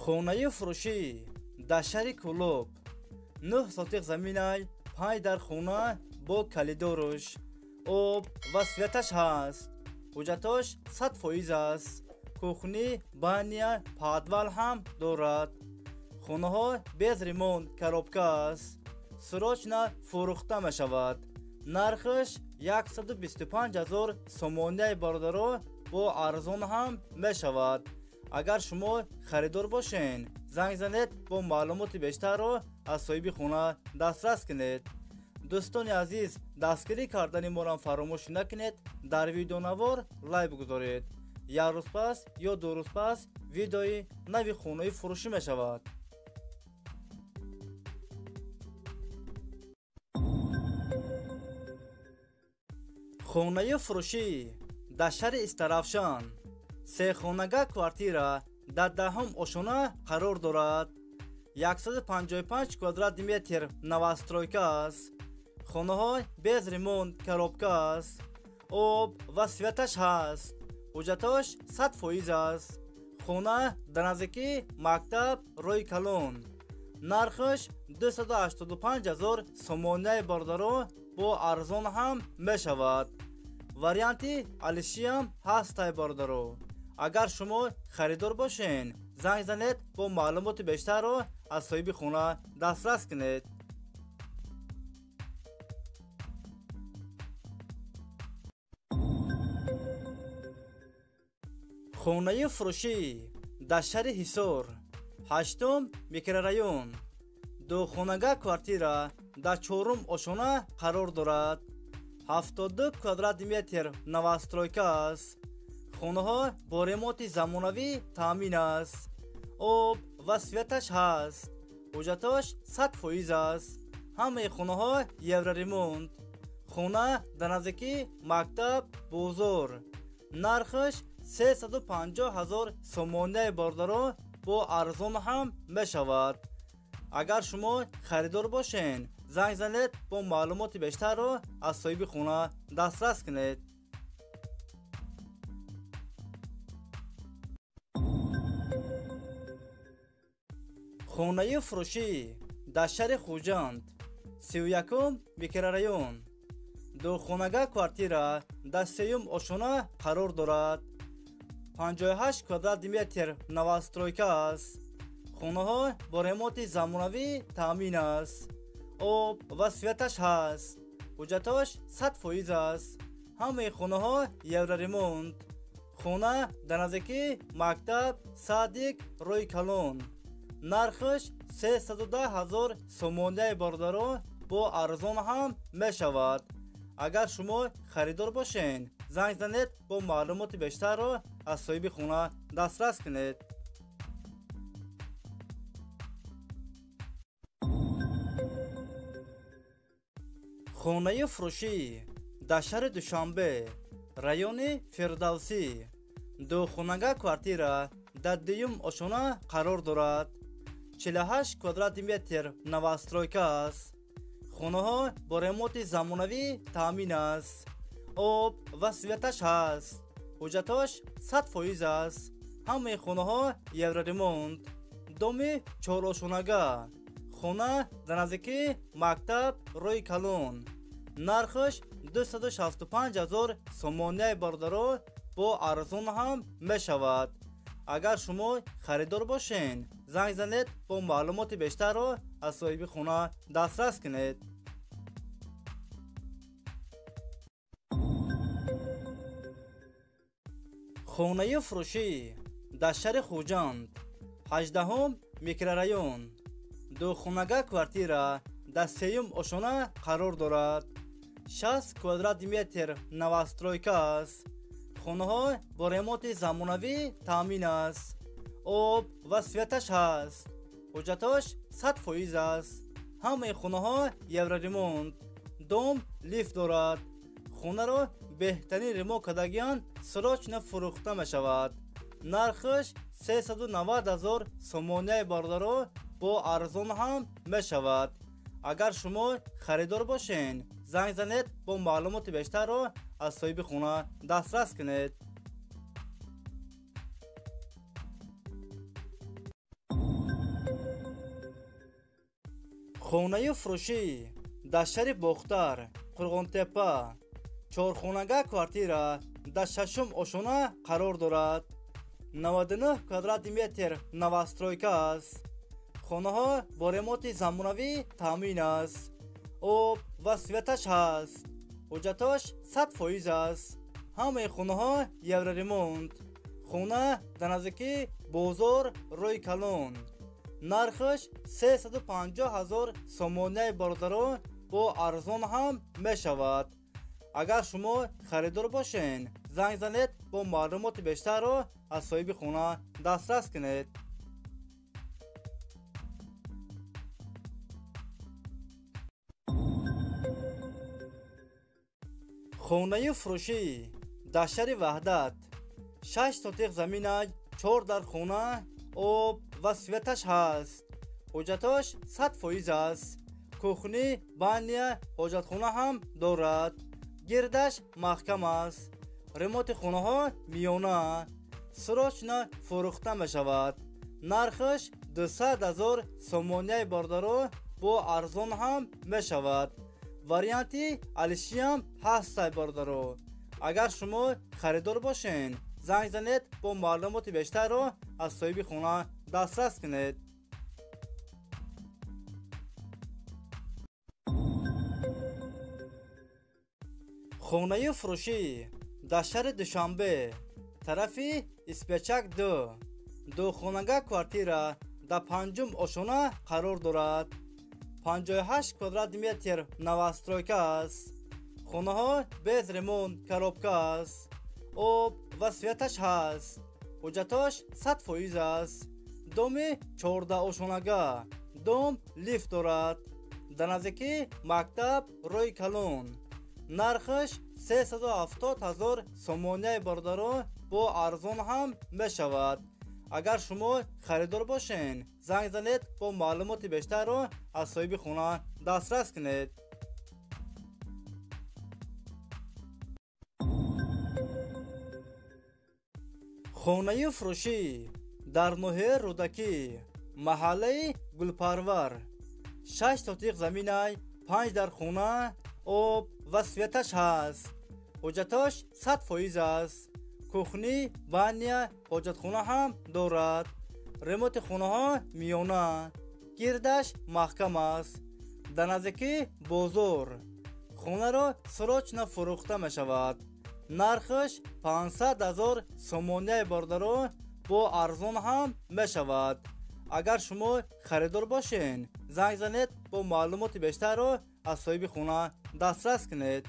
Хонаи фурӯшӣ дар шаҳри Кӯлоб, 9 сотиқ заминай, 5 дар хона бо калидоруш, об ва светаш ҳаст. Ҳуҷҷатош 100% аст. Кухни, баня, подвал ҳам дорад. Хонаҳо без ремонт, коробка аст. Срочно фурӯхта мешавад. Нархаш 125 000 сомонияи бародаро, бо арзон ҳам мешавад. Агар шумо харидор бошед, занг занед, бо маълумоти бештарро аз соҳиби хона дастрас кунед. Дӯстони азиз, дастгирӣ кардани моро фаромӯш накунед, дар видеонавор лайк бигузоред. Як рӯз пас ё 2 рӯз пас видеои нави хонаи фурӯшӣ мешавад. Хонаи фурӯшӣ дар шаҳри Истаравшан, сехонага квартира дар 10-ум ошона қарор дорад. 155 квадрат метр новостройка аст. Хонаҳо без ремонт, коробка аст. Об ва светаш ҳаст. Ҳуҷҷатош 100% аст. Хона дар наздикии мактаб, роҳи калон. Нархаш 285 000 сомонияи бародаро, бо арзон ҳам мешавад. Варианти алишиам ҳастай бародаро. Агар шумо харидор бошед, занг занед, бо маълумоти бештарро аз соҳиби хона дастрас кунед. Хонаи фурӯшӣ дар шаҳри Ҳисор, 8-ум микрорайон, духонага квартира дар 4-ум ошона қарор дорад. 72 квадрат метр новостройка аст. Хонаҳо бо ремонти замонавӣ таъмин аст. Об ва светаш ҳаст. Ҳуҷҷатош 100% аст. Ҳамаи хонаҳо евроремонт. Хона дар наздикии мактаб, бозор. Нархаш 350 000 сомонияи бародаро, бо арзон ҳам мешавад. Агар шумо харидор бошед, занг занед, бо маълумоти бештарро аз соҳиби хона дастрас кунед. Хонаи фурӯшӣ дар шаҳри Хуҷанд, 31-ум микрорайон, духонага квартира дар 3-юм ошона қарор дорад. 58 квадрат метр новостройка аст. Хонаҳо бо ремонти замонавӣ таъмин аст. Об ва светаш ҳаст. Ҳуҷҷатош 100% аст. Ҳамаи хонаҳо евроремонт. Хона дар наздикии мактаб, садик, роҳи калон. Нархаш 310 000 сомонияи бародаро, бо арзон ҳам мешавад. Агар шумо харидор бошед, занг занед, бо маълумоти бештарро аз соҳиби хона дастрас кунед. Хонаи фурӯшӣ дар шаҳри Душанбе, райони Фирдавсӣ, духонага квартира дар 2-юм ошона қарор дорад. 48 квадрат метр новостройка аст. Хонаҳо бо ремонти замонавӣ таъмин аст. Об ва светаш ҳаст. Ҳуҷҷатош 100% аст. Ҳамаи хонаҳо евроремонт. Доми 4-ошонага. Хона дар наздикии мактаб, роҳи калон. Нархаш 265 000 сомонияи бародаро, бо арзон ҳам мешавад. Агар шумо харидор бошед, занг занед, бо маълумоти бештарро аз соҳиби хона дастрас кунед. Хонаи фурӯшӣ дар шаҳри Хуҷанд, 18-ум микрорайон, духонага квартира дар 3-юм ошона қарор дорад. 60 квадрат метр новостройка аст. Хонаҳо бо ремонти замонавӣ таъмин аст. Об ва светаш ҳаст. Ҳуҷҷатош 100% аст. Ҳамаи хонаҳо евроремонт. Дом лифт дорад. Хонаро беҳтарин ремонт кардагиан, срочно фурӯхта мешавад. Нархаш 390 000 сомонияи бародаро, бо арзон ҳам мешавад. Агар шумо харидор бошед, занг занед, бо маълумоти бештарро аз соҳиби хона дастрас кунед. Хонаю фурӯшӣ дар шаҳри Бохтар, Қурғонтепа, чорхонага квартира дар шашум ошона қарор дорад. 99 квадрати метр новостройка аст. Хонаҳо бо ремонти замонавӣ таъмин аст. Об ва светаш ҳаст. Ҳуҷҷатош 100% аст. Ҳамаи хонаҳо евроремонт. Хона дар наздикии бозор рӯи калон. Нархаш 350 000 сомонияи бародарон бо арзон ҳам мешавад. Агар шумо харидор бошед, занг занед, бо маълумоти бештарро аз соҳиби хона дастрас кунед. Хонаю фурӯшӣ дар шаҳри Ваҳдат, 6 сотиқ замина, 4 дар хона, об ва светаш ҳаст. Ҳуҷҷатош 100% аст. Кухни, баня, ҳоҷатхона ҳам дорад. Гирдаш маҳкам аст. Ремонти хонаҳо миёна. Срочно фурӯхта мешавад. Нархаш 200 000 сомонияи бародаро бо арзон ҳам мешавад. Варианти алишиам ҳастай бародаро. Агар шумо харидор бошед, занг занед, бо маълумоти бештарро аз соҳиби хона дастрас кунед. Хонаю фурӯшӣ дар шаҳри Душанбе, тарафи Испечак 2, духонага квартира дар панҷум ошона қарор дорад. 58 квадрати метр новостройка аст. Хонаҳо без ремонт, коробка аст. Об ва светаш ҳаст. Ҳуҷҷатош 100% аст. Доми 14 ошонага. Дом лифт дорад. Дар наздикии мактаб рӯи калон. Нархаш 370 000 сомонияи бародарон бо арзон ҳам мешавад. Агар шумо харидор бошед, занг занед, бо маълумоти бештарро аз соҳиби хона дастрас кунед. Хонаю фурӯшӣ дар ноҳияи Рӯдакӣ, маҳаллаи Гулпарвар, 6 сотиқ заминай, 5 дар хона, об ва светаш ҳаст. Ҳуҷҷатош 100% аст. Кухни, баня, ҳоҷатхона ҳам дорад. Ремонти хонаҳо миёна. Гирдаш маҳкам аст. Дар наздикии бозор. Хонаро срочно фурӯхта мешавад. Нархаш 500 000 сомонияи бародарон бо арзон ҳам мешавад. Агар шумо харидор бошед, занг занед, бо маълумоти бештарро аз соҳиби хона дастрас кунед.